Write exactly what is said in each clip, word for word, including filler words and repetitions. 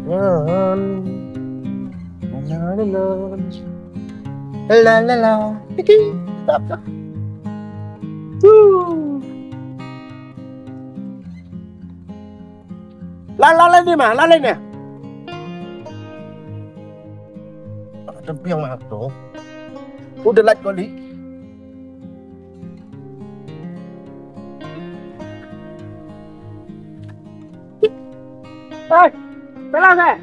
La la la. Tiki. Tap tap. Woo. La la la ni ma, la la ni. Ada biang ma tu. Udah lat kali. Hai, salam eh.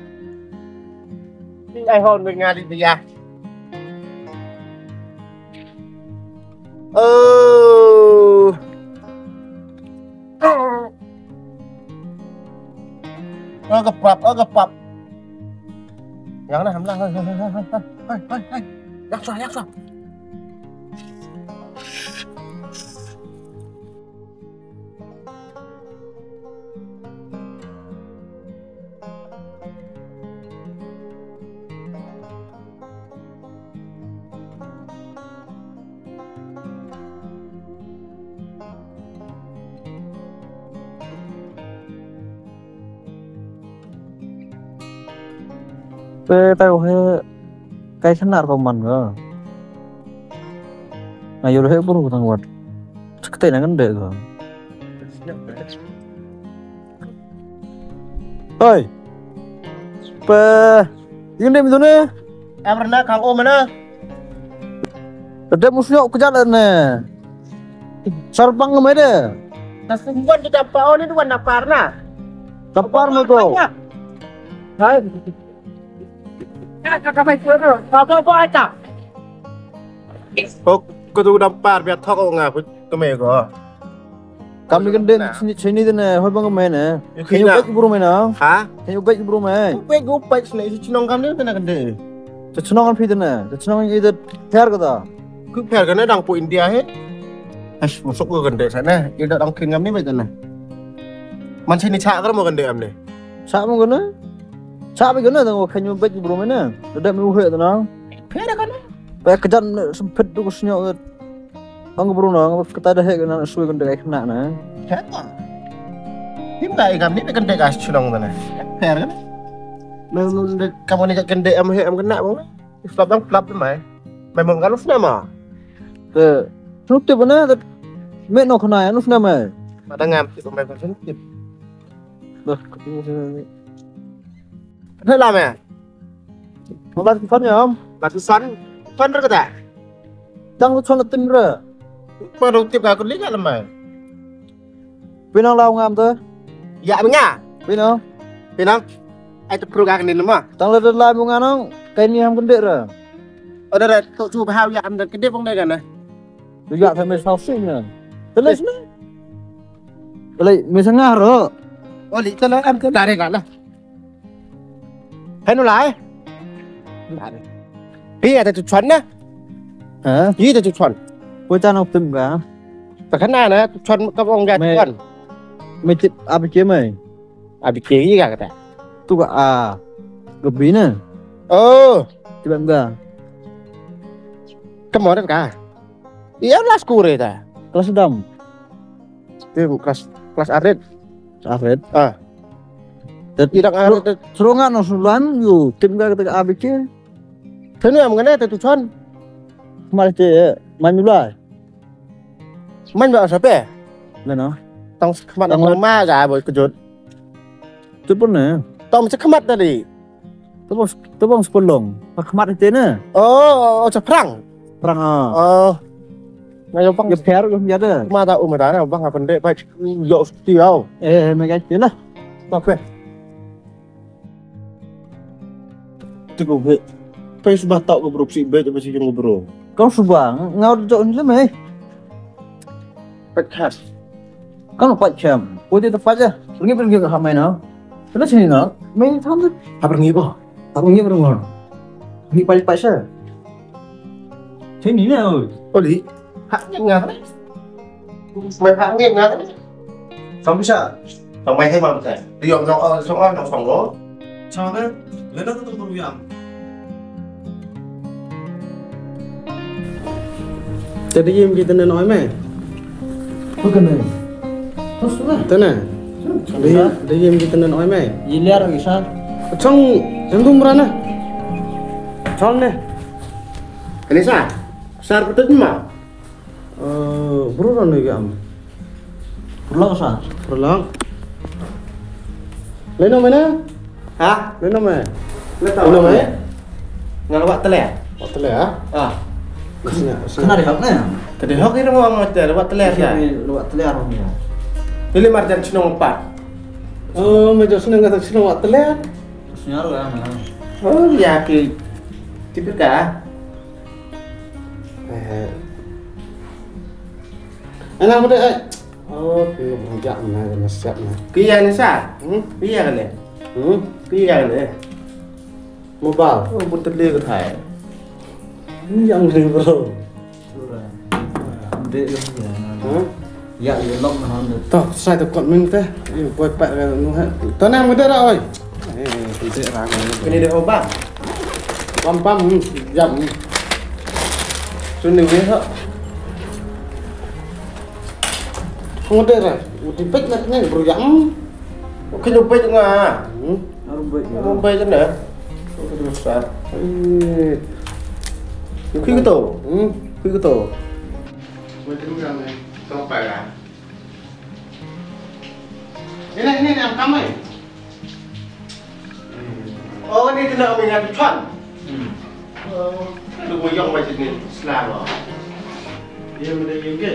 Ni ai hon ngai di dia. Oh. Ơ kebab, ơ kebab. Yang na, hamla. Hai, hai, hai, hai, hai. Yang sua, yang sua. Pe tau he kai khanar ko man ga. Na yul he buru tang wat. Sekte na kan de ga. Hoi. Pe. Yin de mi tu ne. Em rna kang o mana. Tade musnyo kejat ne. Sarbang mai de. Nasimban kita pa o ni tuan dapar na. Dapar mo to. Hai. Ya ka ka mai tu. Apa apa aja. Ko ko tu dapar biar thok nga ku tu me ko. Kam ni kan den sini sini den hoi bang mai ne. Kan yu bek buru mai na. Ha? Kan yu bek buru mai. Bek gu bek sini si chnong kam ni den kan de. Chnong kan phi den. Chnong ni de pher ka da. Ku pher ka ne dang pu India he. As masuk ke kan de sana. Ida dang kin kam ni bek den. Man sini cha kar mo kan de am ne. Cha mo kan ne. Cha bek den dang kan yu bek buru mai ne. Da mi u he den. Pher ka ne. Ba ka jan sempit tu ko snyo. Ang bru no, ang kata da he na sui kan dei na na. He ta. Tim da igam ni kan dei ka chnong da na. Pher kan. Mem nun de kamu ni kan dei am he am kena bang. Flap dang flap mai. Mem mong kan usna ma. Te. Nuk te bana te. Me no khna ya usna mai. Pada ngam ti ko me kan tip. Dah. Ada lah me. Ba tu san ya. Ba tu san. San re kata. Tang tu san tim re. Ba tu tip ka kuli ka lemai. Pinang lau ngam tu. Ya menga. Pinang. Pinang. Ai tu pru ka kini lemah. Tang le lai menga nang. Kai ni ham kendek re. Ada re tu tu bahau ya am dan kendek bang deh kan. Tu ya kami sausin ya. Teles ni. Lai mesanga ro. Oh li teles am tu dari lah. Henu lai. Hi ata tu chuan na. Ha? Hi ata tu chuan. Ko ta nok tim ga. Ta khana na tu chuan ka bong ga chuan. Me tip abi ke mai. Abi ke hi ga kata. Tu ga a. Gabi na. Oh. Tip am ga. Ka mo ka. Iya las kure ta. Kelas dam. Tim kelas kelas arit. Arit. Ah. Tet idang arit. Serongan no sulan yu tim ga kata abike. Tenu am ngane tetu chon. Kemar te man mulai. Man ba sape. Leno. Tang kemar tang ma ga boy kejut. Tu pun ne. Tang kemar tadi. Tebang tebang sepelong. Pak mat ite ne. Oh, oh, oh, seperang. Perang ah. Oh. Ngayo bang. Ya per ya ada. Mata umur ada bang apa ndek baik. Yo stiau. Eh, mega ite lah. Apa? Tiga be. Pes batak ke bro si be tapi si yang bro. Kau suba ngau jok ni le mai. Podcast. Kan pat chem. Ko te pat ja. Pergi pergi ke hamai na. Kena sini na. Mai tham tu. Apa pergi ko? Apa pergi pergi. Ni pat pat sa. Sini na oi. Oli. Hak ni ngah. Mai hak ni ngah. Sam bisa. Sam mai hai mam kan. Riom song song song lo. Sa ka, lada ka tu ka ruyam. Te da yim ki tene noi me. Ko kene. Ko sura. Tene. Da yim ki tene noi me. Yi liar ki sa. Chong, jam dum rana. Chong ne. Kani sa? Sar patut ma? Eh, bro rana ga am. Perlang sa? Perlang. Leno mana? Ha? Leno mana? Leta. Leno mana? Ngal wak tele. Wak tele, ha? Ah. Sini, sini. Kena dihok ne? Tadi hok ini mau ngomong tele, wak tele ya. Ini wak tele arung ya. Ini marjan seneng empat. Oh, meja seneng kata seneng wak tele. Senyar lah. Oh, ya ki. Tipe ka. Eh. Enak udah, eh. Oh, kena berujak mana, kena siap mana. Kian sa? Hmm? Kian ne? Hmm? Kian ne? Mobile. Oh, pun tele ke thai. Yang ni, bro. Hah? Ya, ya, lok na hande. Toh, sai to kot min te. Yu boy pat ka nu ha. To na muda ra oi. Eh, tu te ra. Kini de oba. Pam pam, jam. Suni wi ha. Muda ra. Uti pek na kini bro jam. Kini pek nga. Hmm. Arbai. Arbai kan dah. Arbai besar. Eh. Kui keto. Hmm. Kui keto. Buat tu yang ni. Sampai lah. Ini, ini yang kami. Oh, ini kena mengat tuan. Hmm. Oh, lu boyong macam ni, selalu. Dia mesti juga.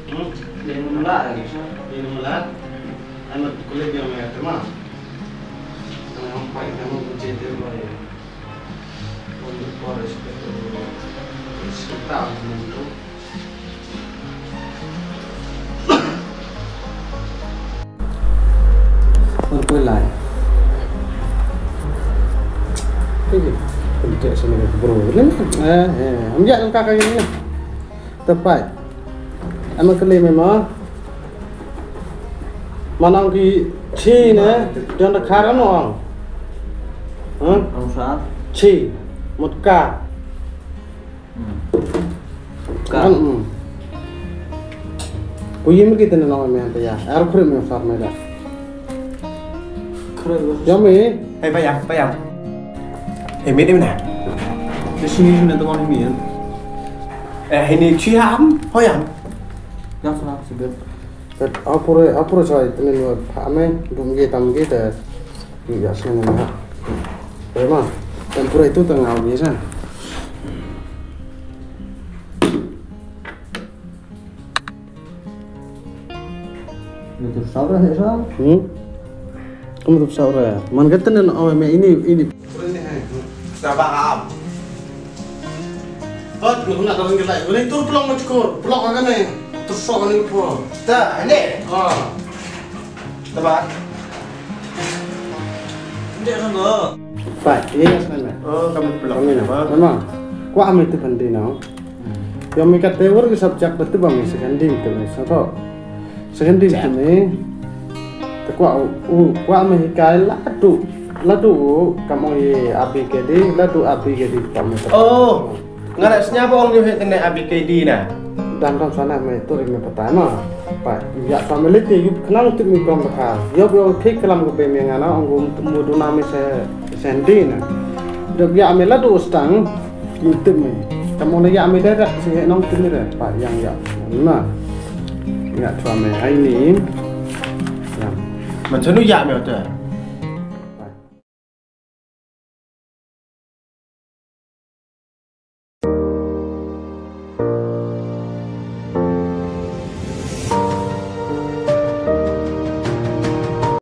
Hmm? Dia mula lagi. Dia mula. Amat kulit yang merah tu mah. Yang nampak yang mau cerita boleh. Untuk kau respect tu. Cerita untuk. Ur pulai. Ini pendidik sini bro. Ini, eh, eh, ambil angka kali ini. Tepat. Ama kali memang. Manang ki chi ne, jong da kar ano ang. Hah? Ang sa? Chi. Mut ka. Hmm. Ka. Kan, hmm. Ku yim ki tene nong me ante ya. Ar khre me far me da. Khre. Yum me. Hey, payam, payam. Hey, me ni mana? Di sini ni teman ni. Eh, ini chi ham, hoyam. Yang sana sibet. Apure, apure chai tene no pha me dum ge tam ge te. Ni ya sene na. Ema, tempura itu tengah biasa. Itu saura he sa? Hmm? Kamu tu saura. Man kata nen oh me ini ini. Sabah am. Hot, nak nak dalam gelai. Ini tur pelong mackur, pelong agak ni. Tersok ni pun. Dah, ini. Ah. Tepat. Nde kan lo. Pat, yes man. Oh, kami pulang. Kami na. Memang. Kwah amai tu kan di na. Yang mi kata wor ki subject betul bang secondary tu ni. Satu. Secondary tu ni. Te kwah u kwah amai hikai ladu. Ladu kamu ye abi kedi, ladu abi kedi kamu. Oh. Nga la sñiaw ba ong ïa u heh tene A B K D na. Dang dang sana me tu ri me pata ma. Pa ya pa me lete yu khnang tip me kom ta kha. Yo bo thik klam ko be me nga na ong ko mu du na me se sendi na. Dok ya me la du stang yu tip me. Kam ong ya me da da se nong tip me da pa yang ya. Na. Ya chwa me ai ni. Ya. Man chanu ya me ta.